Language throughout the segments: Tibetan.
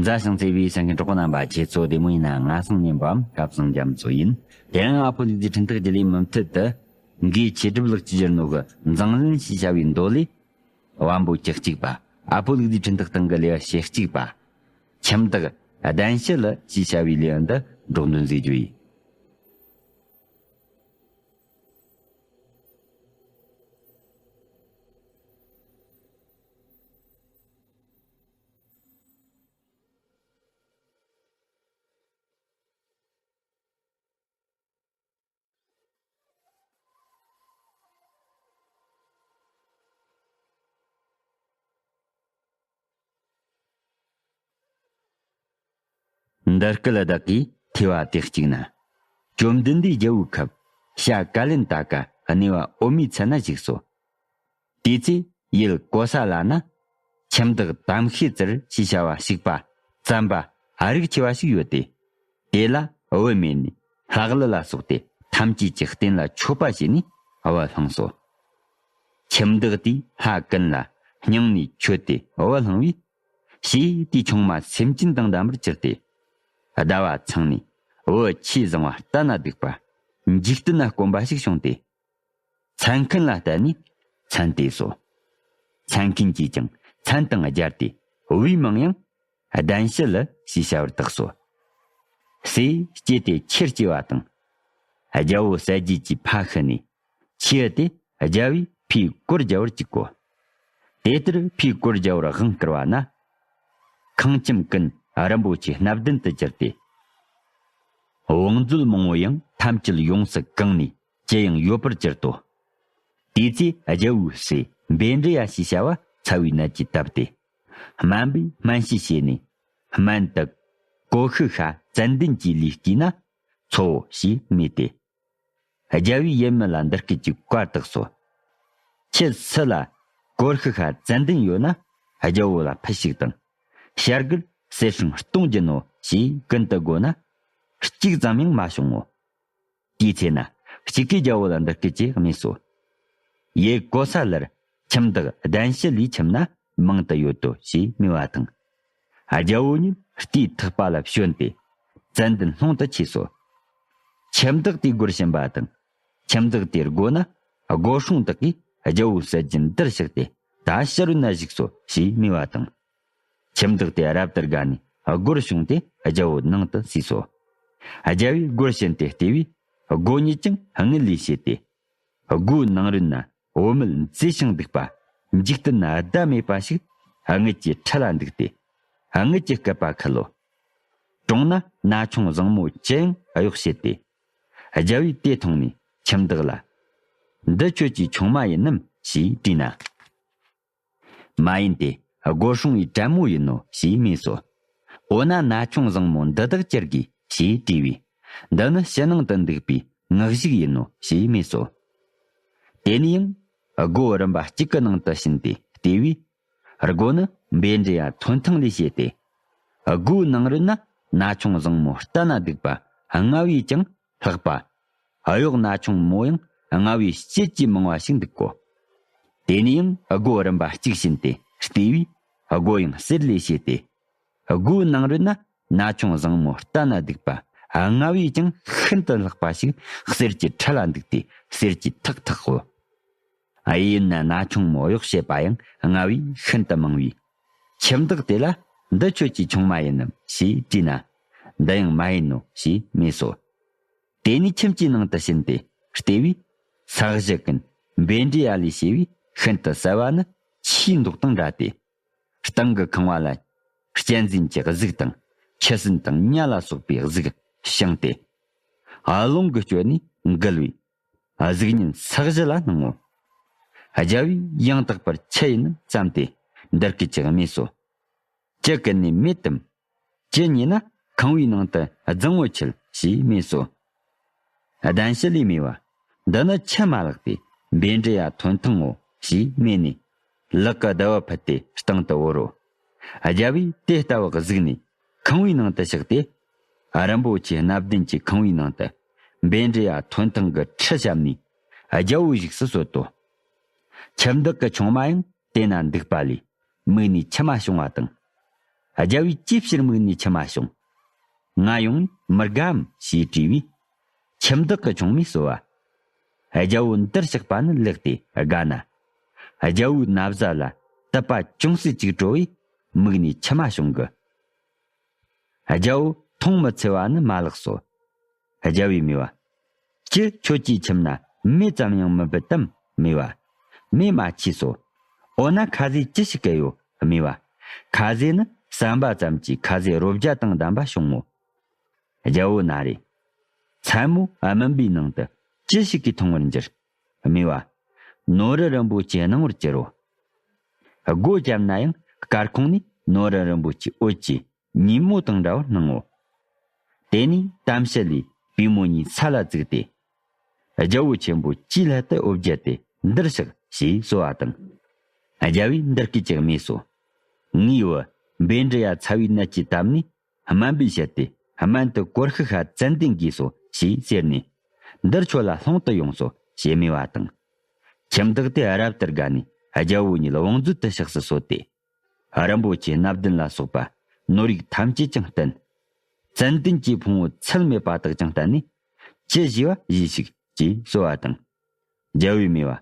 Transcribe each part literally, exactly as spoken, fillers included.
མཛའ་ཞིང་བརྩེ་བའི་གསན་མཁན་གྲོགས་པོ་རྣམ་པ། ཁྱེད་ཚོ་བདེ་མོ་ཡིན་ན། ང་སང་ཉན་པའམ་སྐབས་སང་རྒྱ་མཚོ་ཡིན། དེ་རིང་ཨ་ཕོ་ལུག་རྫིའི་འཕྲིན་ཐག་བརྒྱུད་ལས་མུ་མཐུད་དུ། འགོས་ཆོས་སྒྲུབ་ལགས་ཀྱིས་བསྒྱུར་ནོ་གི་མཛངས་བླུན་ཞེས་བྱ་བའི་མདོ་ལས། བམ་པོ་བཅུ་གཅིག་པ། ཨ་ཕོ་ལུག་རྫིའི་འཕྲིན་ཐག་སྟེང་གི་ལེའུ་ཞེ་གཅིག་པ། ཁྱིམ་བདག་གདན་ཞུ་ལ་ཞེས་བྱ་བའི་ལེའུ་འདི་སྒྲོག་འདོན་མཛད་རྒྱུ་ཡིན། འདི་སྐད་བདག་གིས་ཐོས་པ་དེ་གཅིག་ན། བཅོམ་ལྡན་འདས་རྒྱལ་པོའི་ཁབ་བྱ་ཀ་ལན་ད་ཀ་གནས་པ་འོ་མའི་ཚལ་ན་བཞུགས་སོ། དེ་ཚེ་ཡུལ་ཀོ་ས་ལ་ན། ཁྱིམ་བདག་དམ་ཤེས་ཙིར་ཞེས་བྱ་བ་ཞིག་པ་བཙན་པ་རིགས་ཆེ་བ་ཞིག་ཡོད་དེ། དེ་ལ་བུ་མེད་ནས་ལྷ་ཀླུ་ལ་སོགས་ཏེ་ཐམས་ཅད་ཀྱི་རྟེན་ལ་མཆོད་པ་བྱས་ནས་བུ་བླངས་སོ། ཁྱིམ་བདག་དེས་ལྷ་ཀུན་ལ་སྙིང་ནས་མཆོད་དེ་བུ་བླངས་པས། ཞེས་དེའི་ཆུང་མ་སེམས་ཅན་དང་ལྡན་པར་གྱུར་ཏེ། ཟླ་བ་ཚང་ནས་བུ་ཆོས་བཟང་བ་ལྟ་ན་སྡུག་པ། འཇིག་རྟེན་ན་དཀོན་པ་ཞིག་བྱུང་སྟེ། མཚན་མཁན་ལ་བསྟན་ནས་མཚན་བལྟས་སོ། མཚན་མཁན་གྱིས་ཀྱང་མཚན་དང་སྦྱར་ཏེ་བུའི་མིང་ཡང་གདན་ཞུ་ལ་ཞེས་བྱ་བར་བཏགས་སོ། སྲས་སྐྱེས་ཏེ་ཆེར་སྐྱེ་བ་དང་། རྒྱལ་པོ་གསལ་རྒྱལ་གྱིས་ཕ་ཤི་ནས་ཆེ་དེ་རྒྱལ་པོས་ཕའི་གོར་རྒྱལ་པོར་བཅུག་གོ། དེ་ལྟར་ཕའི་གོར་རྒྱལ་པོར་དབང་བསྐུར་བ་ན། ཁང་ཁྱིམ་ཀུན་རིན་པོ་ཆེ་སྣ་བདུན་དུ་གྱུར་ཏེ། བང་མཛོད་མང་པོ་ཡང་ཐམས་ཅད་ཡོངས་སུ་གང་ནས་ཅི་ཡང་ཡོད་པར་གྱུར་ཏོ། དེ་ཚེ་རྒྱལ་པོའི་སྲས་བཻ་ཌཱུརྱ་ཞེས་བྱ་བ་ཚ་བའི་ནད་ཀྱིས་བཏབ་སྟེ། སྨན་པས་སྨན་དཔྱད་བྱས་ནས་སྨན་དུ་ཀོ་ཤི་ཤ་ཙན་དན་གྱི་ལུས་བསྐུས་ན་འཚོའོ་ཞེས་སྨྲས་ཏེ། རྒྱལ་པོས་ཡུལ་མི་ལ་འདི་སྐད་ཅེས་བཀའ་བཏགས་སོ། ཁྱེད་སུ་ལ་ཀོ་ཤི་ཤ་ཙན་དན་ཡོད་ན་རྒྱལ་པོ་ལ་ཕུལ་ཞིག་དང་། བྱ་རྒོད་གསེར་སྲང་སྟོང་བྱིན་ནོ་ཞེས་ཀུན་ཏུ་བསྒོ་ན་གཅིག་ཙམ་ཡང་མ་བྱུང་ངོ་། དེའི་ཚེ་ན་གཅིག་གིས་རྒྱལ་པོ་ལ་འདི་སྐད་ཅེས་སྨྲས་སོ། ཡུལ་ཀོ་ས་ལར་ཁྱིམ་བདག་གདན་ཞུ་ལས་ཁྱིམ་ན་མང་དུ་ཡོད་དོ་ཞེས་སྨྲས་པ་དང་། རྒྱལ་པོ་ཉིད་རྟའི་ཐག་པ་ལ་ཞོན་ཏེ་ཙན་དན་སློང་དུ་ཆས་སོ། ཁྱིམ་བདག་དེས་སྒོར་ཕྱིན་པ་དང་། ཁྱིམ་བདག་དེས་བསྒོ་ན་སྒོ་སྲུང་དག་གིས་རྒྱལ་པོ་གསལ་རྒྱལ་འདིར་གཤེགས་ཏེ་ད་ཕྱི་རོལ་ན་བཞུགས་སོ་ཞེས་སྨྲས་པ་དང་། ཁྱིམ་བདག་དེ་རབ་ཏུ་དགའ་ནས་སྒོར་བྱུང་སྟེ་རྒྱལ་པོ་ནང་དུ་བསུས་སོ། རྒྱལ་པོས་སྒོར་ཕྱིན་ཏེ་བལྟས་པས་སྒོ་ཉིད་ཀྱང་དངུལ་ལས་བྱས་ཏེ། སྒོའི་ནང་རོལ་ན་བུད་མེད་མཛེས་ཤིང་སྡུག་པ། འཇིག་རྟེན་ན་ཟླ་མེད་པ་ཞིག་དངུལ་གྱིས་ཁྲི་ལ་འདུག་སྟེ། དངུལ་གྱི་སྐུད་པ་ཁུར་ལོ། གྲོང་ན་ན་ཆུང་བཟང་མོ་ཅི་ཡང་གཡོག་བྱེད་དེ། རྒྱལ་པོས་དེ་མཐོང་ནས་ཁྱིམ་བདག་ལ། འདི་ཁྱོད་ཀྱི་ཆུང་མ་ཡིན་ནམ་ཞེས་དྲིས་ན། མ་ཡིན་ཏེ་སྒོ་སྲུང་བའི་བྲན་མོ་ཡིན་ནོ་ཞེས་སྨྲས་སོ། འོ་ན་ན་ཆུང་བཟང་མོ་འདི་དག་ཅི་དགོས་ཞེས་དྲིས་པས། འདི་ནི་ཕྱི་ནང་དུ་འདུག་པའི་མངག་གཞུག་ཡིན་ནོ་ཞེས་སྨྲས་སོ། དེ་ནས་ཡང་སྒོ་རིམ་པ་གཅིག་གི་ནང་དུ་ཕྱིན་ཏེ་བལྟས་པས། སྒོ་ནི་བཻ་ཌཱུརྱ་ཐོན་ཐང་ལས་བྱས་ཏེ། སྒོའི་ནང་རོལ་ན་ན་ཆུང་བཟང་མོ་ལྟ་ན་སྡུག་པ་ལྔ་བས་ཀྱང་ལྷག་པ། གཡོག་ན་ཆུང་མོ་ཡང་ལྔ་བས་སྐྱེད་ཀྱིས་མང་བ་ཞིག་འདུག་གོ། དེ་ནས་ཡང་སྒོ་རིམ་པ་གཅིག་ཕྱིན་ཏེ་བལྟས་པས། སྒོ་ཡང་གསེར་ལས་བྱས་ཏེ། སྒོའི་ནང་རོལ་ན་ན་ཆུང་བཟང་མོ་ལྟ་ན་སྡུག་པ་ལྔ་བས་ཀྱང་ཤིན་ཏུ་ལྷག་པ་ཞིག་གསེར་གྱི་ཁྲི་ལ་འདུག་སྟེ་གསེར་གྱིས་ཐག་ཐག་གོ། གཡས་ན་ན་ཆུང་མོ་གཡོག་བྱེད་པ་ཡང་ལྔ་བས་ཤིན་ཏུ་མང་བས། ཁྱིམ་བདག་དེ་ལ་འདི་ཁྱོད་ཀྱི་ཆུང་མ་ཡིན་ནམ་ཞེས་དྲིས་ན། འདི་ཡང་མ་ཡིན་ནོ་ཞེས་སྨྲས་སོ། དེ་ནས་ཁྱིམ་གྱི་ནང་དུ་ཕྱིན་ཏེ་བལྟས་པས། ས་གཞི་ཀུན་བཻ་ཌཱུརྱ་ལས་བྱས་པས་ཤིན་ཏུ་གསལ་བ་ནི་ཆུའི་མདོག་དང་འདྲ་སྟེ། སྟེང་གི་ཁང་བ་ལ་གཅན་གཟན་གྱི་གཟུགས་དང་ཁྱི་སྲིན་དང་ཉ་ལ་སོགས་པའི་གཟུགས་བྱང་སྟེ། རླུང་གིས་བསྐྱོད་ནས་འགུལ་བས་གཟུགས་བརྙན་ས་གཞི་ལ་སྣང་ངོ་། རྒྱལ་པོས་ཡང་དག་པར་ཆི་ཡིན་ནམ་བསམས་ཏེ་འདི་སྐད་ཅེས་སྨྲས་སོ། ཅི་ཀུན་ནས་མེད་དམ། ཅི་ཉེ་ན་ཁང་བའི་ནང་དུ་རྫིང་བུ་ཁྱེར་ཞེས་སྨྲས་སོ། གདན་ཞུ་ལས་སྨྲས་པ། འདི་ནི་ཆུ་མ་ལགས་ཏེ་བཻ་ཌཱུརྱ་ཐོན་ཐང་ངོ་ཞེས་སྨྲས་ནས། ལག་གི་ཟླ་བ་ཕུད་དེ་སྟེང་དུ་བོར་རོ། རྒྱལ་པོས་དེ་ལྟ་བུ་གཟིགས་ནས་ཁང་བའི་ནང་དུ་གཤེགས་ཏེ། རིན་པོ་ཆེ་སྣ་བདུན་གྱི་ཁང་བའི་ནང་དུ་བཻ་ཌཱུརྱ་ཐོན་ཐང་གི་ཁྲི་བཤམས་ནས་རྒྱལ་པོ་བཞུགས་སུ་གསོལ་ཏོ། ཁྱིམ་བདག་གི་ཆུང་མ་ཡང་དེ་ན་འདུག་པ་ལས་མིག་ནས་མཆི་མ་བྱུང་བ་དང་། རྒྱལ་བོས་ཅིའི་ཕྱིར་མིག་ནས་མཆི་མ་བྱུང་། ང་ཡོང་མི་དགའམ་ཞེས་དྲིས་པས། ཁྱིམ་བདག་གི་ཆུང་མས་གསོལ་བ། རྒྱལ་བོ་འདིར་གཤེགས་པ་ནི་ལེགས་ཏེ་དགའ་ན། རྒྱལ་བོའི་ན་བཟའ་ལ་དུད་པ་ཅུང་ཟད་ཅིག་བྲོ་བས་མིག་ནས་མཆི་མ་བྱུང་གི། རྒྱལ་བོ་མཐོང་མི་འཚེར་བ་ནི་མ་ལགས་སོ། རྒྱལ་བོས་སྨྲས་པ། ཅི་ཁྱོད་ཀྱི་ཁྱིམ་ན་མེ་ཙམ་ཡང་མི་འབུད་དམ། སྨྲས་པ། མེ་མ་མཆིས་སོ། འོ་ན་ཁ་ཟས་ཅི་ཞིག་གི་ཡོད། སྨྲས་པ། ཁ་ཟས་ནི་ཟམ་པ་ཙམ་གྱི་ཁ་ཟས་རོ་བརྒྱ་དང་ལྡན་པ་བྱུང་ངོ་། རྒྱལ་བོ་ན་རེ། མཚན་མོ་སྨིན་པའི་ནང་དུ་ཅི་ཞིག་གིས་འཐུང་བར་འགྱུར། སྨྲས་པ། ནོར་རི་རིན་པོ་ཆེ་སྣང་བར་འགྱུར་རོ། སྒོ་བརྒྱབ་ན་ཡང་སྐར་ཁུང་ནས་ནོར་རི་རིན་པོ་ཆེའི་འོད་ཀྱིས་ཉིན་མོ་དང་འདྲ་བར་སྣང་ངོ་། དེ་ནས་གཏམ་བཤད་ལས་པུས་མོ་གཉིས་ས་ལ་བཙུགས་ཏེ། རྒྱལ་བོ་ཆེན་པོ་ཅིའི་སླད་དུ་འོ་བརྒྱལ་ཏེ་འདིར་གཤེགས་ཞེས་གསོལ་བ་དང་། རྒྱལ་བོས་འདི་སྐད་ཅེས་སྨྲས་སོ། ངའི་བུ་བཻ་ཌཱུརྱ་ཚ་བའི་ནད་ཀྱིས་བཏབ་ནས་སྨན་པས་བཤད་དེ་སྨན་དུ་གོར་ཤ་ཤ་ཙན་དན་དགོས་སོ་ཞེས་ཟེར་ནས་འདིར་ཁྱོད་ལ་སློང་དུ་ཡོང་སོ་ཞེས་སྨྲས་པ་དང་། ཁྱིམ་བདག་དེ་རབ་ཏུ་དགའ་ནས་རྒྱལ་བོ་ཉིད་བང་མཛོད་དུ་གཤེགས་སུ་གསོལ་ཏེ། རིན་པོ་ཆེ་སྣ་བདུན་ལ་སོགས་པ་ནོར་རིགས་ཐམས་ཅད་ཀྱང་བསྟན། ཙན་དན་གྱི་ཕུང་པོ་ཚད་མེད་པ་དག་ཀྱང་བསྟན་ནས། ཅི་བཞེས་པ་བཞེས་ཤིག་ཅེས་གསོལ་བ་དང་། རྒྱལ་བོས་སྨྲས་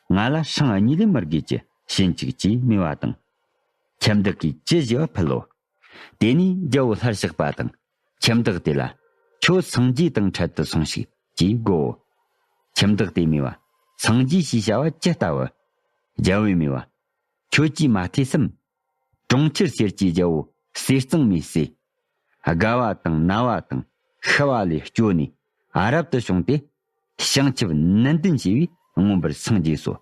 པ། ང་ལ་ཧྲང་གཉིས་ལས་མི་དགོས་ཀྱི་ཕྱིན་ཅིག་ཅེས་སྨྲས་པ་དང་། ཁྱིམ་བདག་གིས་ཅི་བཞེས་པ་ཕུལ་ལོ། དེ་ནས་རྒྱལ་བོ་སླར་གཤེགས་པ་དང་ཁྱིམ་བདག་དེ་ལ། ཁྱོད་སངས་རྒྱས་དང་འཕྲད་དུ་སོང་ཞིག་ཅེས་བསྒོའོ། ཁྱིམ་བདག་དེས་སྨྲས་པ། སངས་རྒྱས་ཞེས་བྱ་བ་ཇི་ལྟ་བུ། རྒྱལ་བོས་སྨྲས་པ། ཁྱོད་ཀྱིས་མ་ཐོས་སམ། གྲོང་ཁྱེར་སེར་སྐྱའི་རྒྱལ་པོ་ཟས་གཙང་མས་ཟོས། དགའ་བ་དང་ན་བ་དང་ཤི་བ་ལས་སྐྱོ་ནས་རབ་ཏུ་བྱུང་སྟེ། བྱང་ཆུབ་ནན་ཏན་བྱས་པས་མངོན་པར་སངས་རྒྱས་སོ།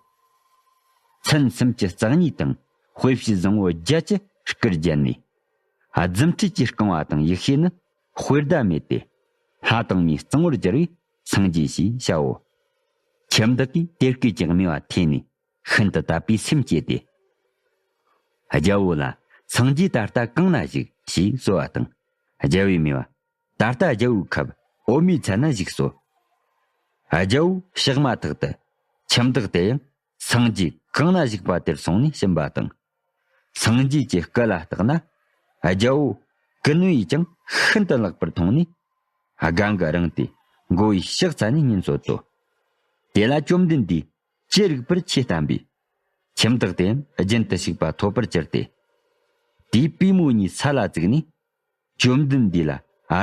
མཚན་སུམ་ཅུ་རྩ་གཉིས་དང་དཔེ་བྱད་བཟང་པོ་བརྒྱད་ཀྱི་སྐུར་བརྒྱན་ནས། རྫུ་འཕྲུལ་གྱིས་བཀང་བ་དང་ཡེ་ཤེས་ནི་དཔེར་ཟླ་མེད་དེ། ལྷ་དང་མིའི་གཙང་བོར་གྱུར་པས་སངས་རྒྱས་ཞེས་བྱའོ། ཁྱིམ་བདག་གིས་དེ་སྐད་ཅེས་སྨྲས་པ་ཐོས་ནས་ཤིན་ཏུ་དད་པའི་སེམས་སྐྱེས་ཏེ། རྒྱལ་པོ་ལ། སངས་རྒྱས་ད་ལྟ་གང་ན་བཞུགས་ཞེས་གསོལ་བ་དང་། རྒྱལ་པོས་སྨྲས་པ། ད་ལྟ་རྒྱལ་པོའི་ཁབ་འོད་མའི་ཚལ་ན་བཞུགས་སོ། རྒྱལ་པོ་གཤེགས་མ་ཐག་ཏུ་ཁྱིམ་བདག་དེ་ཡང་སངས་རྒྱས་གང་ན་བཞུགས་པ་དེར་སོང་ནས་ཕྱིན་པ་དང་། སངས་རྒྱས་ཀྱི་སྐུ་ལ་བརྟགས་ན། རྒྱལ་པོ་ཀུན་པས་ཀྱང་ཤིན་ཏུ་ལེགས་པར་མཐོང་ནས། དགའ་འགུལ་རངས་ཏེ་མགོ་བོས་ཕྱག་འཚལ་ནས་སྙན་གསོལ་ཏོ། དེ་ལ་བཅོམ་ལྡན་འདས་ཅི་རིགས་པར་ཆོས་བསྟན་པས། ཁྱིམ་བདག་དེ་རྒྱུན་དུ་ཞུགས་པ་ཐོབ་པར་གྱུར་ཏེ། དེས་པུས་མོ་གཉིས་ས་ལ་བཙུགས་ནས། བཅོམ་ལྡན་འདས་ལ་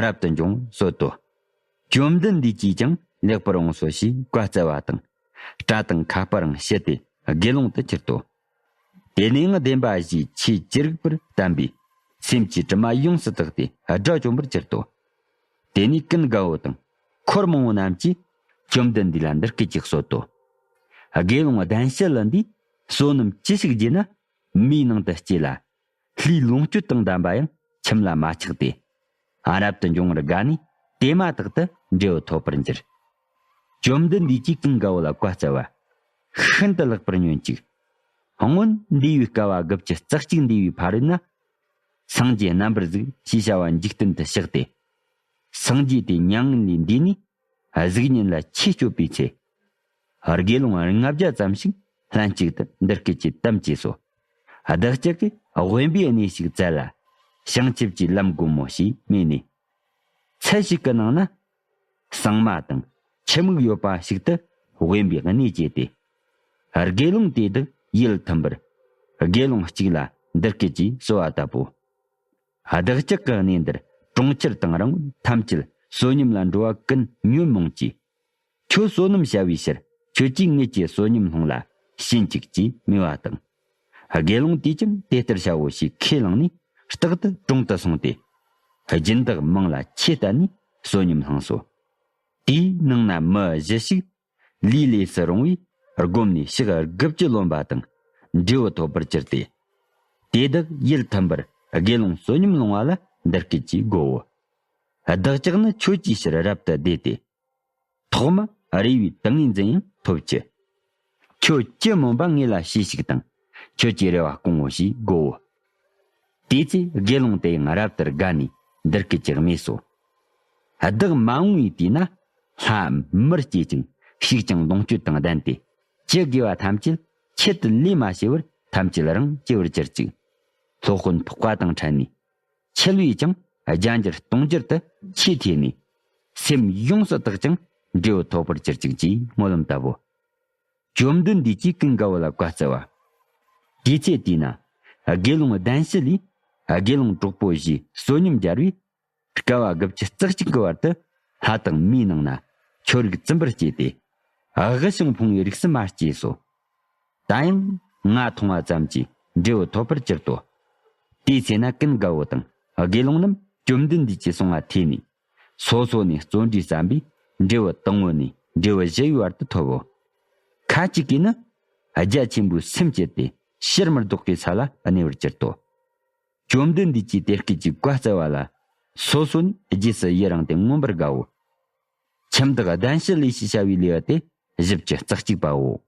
རབ་ཏུ་འབྱུང་གསོལ་ཏོ། བཅོམ་ལྡན་འདས་ཀྱིས་ཀྱང་ལེགས་པར་འོངས་སོ་ཞེས་བཀའ་སྩལ་བ་དང་། སྐྲ་དང་ཁ་སྤར་རང་ཕྱིས་ཏེ་དགེ་སློང་དུ་གྱུར་ཏོ། དེ་ནས་ཡང་བདེན་པ་བཞིའི་ཆོས་ཅི་རིགས་པར་བསྟན་པས། སེམས་ཀྱི་དྲི་མ་ཡོངས་སུ་དག་སྟེ་དགྲ་བཅོམ་པར་གྱུར་ཏོ། དེ་ནས་ཀུན་དགའ་བོ་དང་འཁོར་མང་པོ་རྣམས་ཀྱིས་བཅོམ་ལྡན་འདས་ལ་འདི་སྐད་ཅེས་གསོལ་ཏོ། དགེ་སློང་གདན་བྱེད་འདིས་བསོད་ནམས་ཅི་ཞིག་བགྱིས་ན། མིའི་ནང་དུ་སྐྱེས་ལ། ལྷའི་ལོངས་སྤྱོད་དང་ལྡན་པ་ཡང་ཁྱིམ་ལ་མ་ཆགས་ཏེ། རབ་ཏུ་འབྱུང་བར་དགའ་ནས་དེ་མ་ཐག་ཏུ་འབྲས་བུ་ཐོབ་པར་འགྱུར། བཅོམ་ལྡན་འདས་ཀྱིས་ཀུན་དགའ་བོ་ལ་བཀའ་སྩལ་བ། ཤིན་ཏུ་ལེགས་པར་ཉོན་ཅིག། སྔོན་འདས་པའི་བསྐལ་པ་དགུ་བཅུ་རྩ་གཅིག་འདས་པའི་ཕ་རོལ་ན། སངས་རྒྱས་རྣམ་པར་གཟིགས་ཞེས་བྱ་བ་འཇིག་རྟེན་དུ་གཤེགས་ཏེ། སངས་རྒྱས་དེ་མྱ་ངན་ལས་འདས་ནས། གཟུགས་བརྙན་ལ་ཆོས་སྤྱོད་པའི་ཚེ། དགེ་སློང་ལྔ་བརྒྱ་ཙམ་ཞིག་ལྷན་ཅིག་ཏུ་འདི་སྐད་ཅེས་གཏམ་བྱས་སོ། བདག་ཅག་གིས་དབེན་པའི་གནས་ཤིག་བཙལ་ལ། བྱང་ཆུབ་ཀྱི་ལམ་བསྒོམ་མོ་ཞེས་སྨྲས་ནས། ཚལ་ཞིག་གི་ནང་ན། གཙང་མ་དང་ཆུ་མིག་ཡོད་པ་ཞིག་ཏུ་དབེན་པའི་གནས་བཅས་ཏེ། དགེ་སློང་དེ་དག་ཡུལ་མཐུན་པར། དགེ་སློང་གཅིག་ལ་འདི་སྐད་ཅེས་གསོལ་བ་བཏབ་བོ། བདག་ཅག་གི་གནས་འདིར་གྲོང་ཁྱེར་དང་རང་དབང་ཐམས་ཅད་བསོད་སྙོམས་ལ་འགྲོ་བ་ཀུན་ཉོན་མོངས་ཀྱིས། ཁྱོད་བསོད་ནམས་བྱ་བའི་ཕྱིར་ཁྱོད་ཀྱིས་ངེད་ཀྱི་བསོད་སྙོམས་སློང་ལ་ཕྱིན་ཅིག་ཅེས་སྨྲས་པ་དང་། དགེ་སློང་དེས་ཀྱང་དེ་ལྟར་བྱའོ་ཞེས་ཁས་བླངས་ནས་རྟག་ཏུ་གྲོང་དུ་སོང་སྟེ། སྦྱིན་བདག་མང་ལ་ཆོས་བསྟན་ནས་བསོད་སྙོམས་བསླངས་སོ། དེའི་ནང་ན་མི་བཞི་ཞིག་ལས་ལས་སུ་རུང་བས་བསྒོམས་ནས་ཕྱག་དགུ་བཅུ་ལོན་པ་དང་འབྲས་བུ་ཐོབ་པར་གྱུར་ཏེ། དེ་དག་ཡུལ་མཐུན་པར་དགེ་སློང་བསོད་སྙོམས་སློང་བ་ལ་འདི་སྐད་ཅེས་བསྒོའོ། བདག་ཅག་ནི་ཁྱོད་ཀྱི་ཕྱིར་རབ་ཏུ་བདེ་སྟེ། ཐོག་མ་རེ་བའི་ཏིང་ངེ་འཛིན་ཡང་ཐོབ་ཀྱི། ཁྱོད་ཅི་སྨོན་པ་ངེད་ལ་བྱོས་ཤིག་དང་། ཁྱོད་ཀྱི་རེ་བ་སྐོང་ངོ་ཞེས་བསྒོའོ། དེ་ཚེ་དགེ་སློང་དེ་ཡང་རབ་ཏུ་དགའ་ནས་འདི་སྐད་ཅེས་སྨྲས་སོ། བདག་མ་འོངས་པའི་དུས་ན་ལྷ་མིར་སྐྱེས་ཀྱང་ཕྱུག་ཅིང་ལོངས་སྤྱོད་དང་ལྡན་ཏེ། ཅི་དགོས་པ་ཐམས་ཅད་ཆེད་དུ་ལས་མ་བྱས་པར་ཐམས་ཅད་རང་སྐྱེ་བར་གྱུར་ཅིག། སློབ་དཔོན་འཕགས་པ་དང་ཕྲད་ནས། འཆི་བས་ཀྱང་བརྒྱ་འགྱུར་སྟོང་འགྱུར་དུ་ཆེས་ཐོས་ནས། སེམས་ཡོངས་སུ་དག་ཅིང་འབྲས་བུ་ཐོབ་པར་གྱུར་ཅིག་ཅེས་སྨོན་ལམ་བཏབ་བོ། བཅོམ་ལྡན་འདས་ཀྱིས་ཀུན་དགའ་བོ་ལ་བཀའ་སྩལ་བ། དུས་ཚེ་དེས་ན་དགེ་སློང་གདན་ཞུ་ལས་དགེ་སློང་གྲོགས་པོ་བཞིས་བསོད་སྙོམས་སྦྱར་བས། སྐལ་བ་དགུ་བཅུ་རྩ་གཅིག་གི་བར་དུ་ལྷ་དང་མིའི་ནང་ན་ཆོ་རིགས་བཙུན་པར་སྐྱེས་ཏེ། དབུལ་ཞིང་ཕོངས་པའི་རིགས་སུ་མ་སྐྱེས་སོ། ད་ཡང་ང་མཐོང་བ་ཙམ་གྱིས་འབྲས་བུ་ཐོབ་པར་གྱུར་ཏོ། དེའི་ཚེ་ན་ཀུན་དགའ་བོ་དང་དགེ་སློང་རྣམས་བཅོམ་ལྡན་འདས་ཀྱིས་གསུངས་པ་ཐོས་ནས། སོ་སོ་ནས་བརྩོན་འགྲུས་བརྩམས་པས་འབྲས་བུ་དང་པོ་ནས་འབྲས་བུ་བཞི་ཡི་བར་དུ་ཐོབ་བོ། ཁ་ཅིག་གིས་ནི་རྒྱ་ཆེན་པོའི་སེམས་བསྐྱེད་དེ་ཕྱིར་མི་ལྡོག་པའི་ས་ལ་གནས་པར་གྱུར་ཏོ། བཅོམ་ལྡན་འདས་ཀྱིས་དེ་སྐད་ཅེས་བཀའ་སྩལ་བ་ལ། སོ་སོ་ནས་རྗེས་སུ་ཡི་རངས་ཏེ་མངོན་པར་དགའ་བོ། ཁྱིམ་བདག་གདན་ཞུ་ལས་ཞེས་བྱ་བའི་ལེའུ་སྟེ་བཞི་བཅུ་རྩ་གཅིག་པའོ།